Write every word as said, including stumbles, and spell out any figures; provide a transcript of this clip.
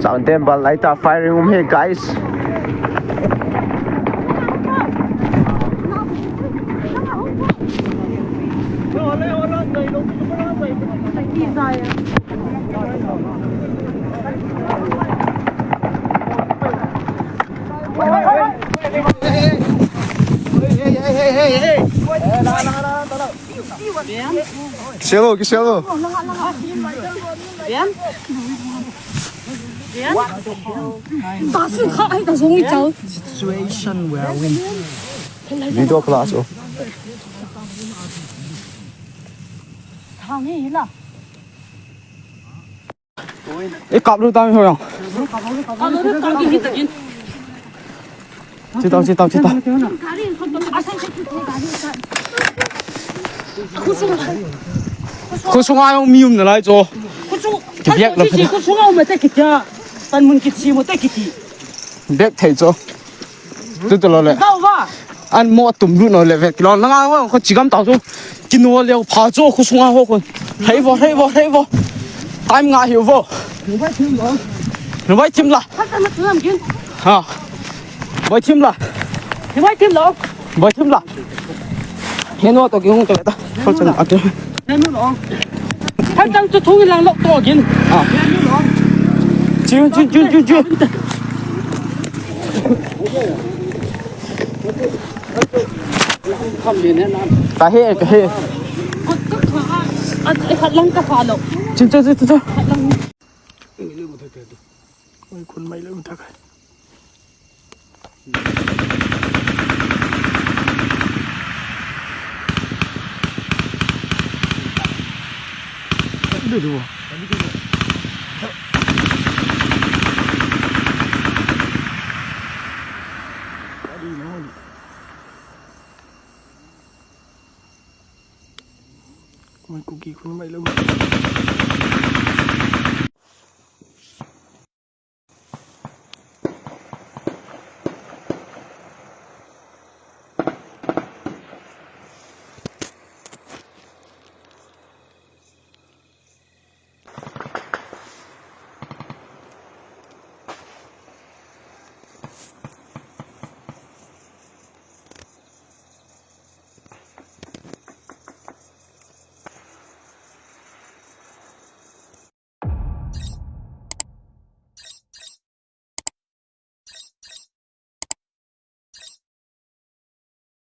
Sound temple light up firing um here, guys. Kisialo, kisialo. Situation where we Video class, oh. Ei, kap lu tang ho yang. Chitau, chitau, chitau. Khosung a yong mi um na lai cho. Khosung. Ki biak la pha. Khosung a um te kitia. Pan mun ki chi mo te kiti. Biak thei cho. Tu tu lo le. Tau ba. An mo tum lu no le ve. Kilo na nga ko chi gam tau chu. Kino leo pha chu khosung a ho ko. Hei vo, hei vo, hei vo. Time nga hiu vo. Nu bai thim la. Khat na tu lam kin. Ha. Bai thim la. Ni bai thim lo. Bai thim la. He no to ki hung to ta. Khol chan a ke. Khat tang chu thung lang lok to gin. Ah. Chiu, chiu, chiu, chiu, chiu. Ka he, ka he. Khat lang ka pha lo. Chin, chin, chin, chin. Oi, khun mai lo ta ka. Mai Kuki khun mai lo.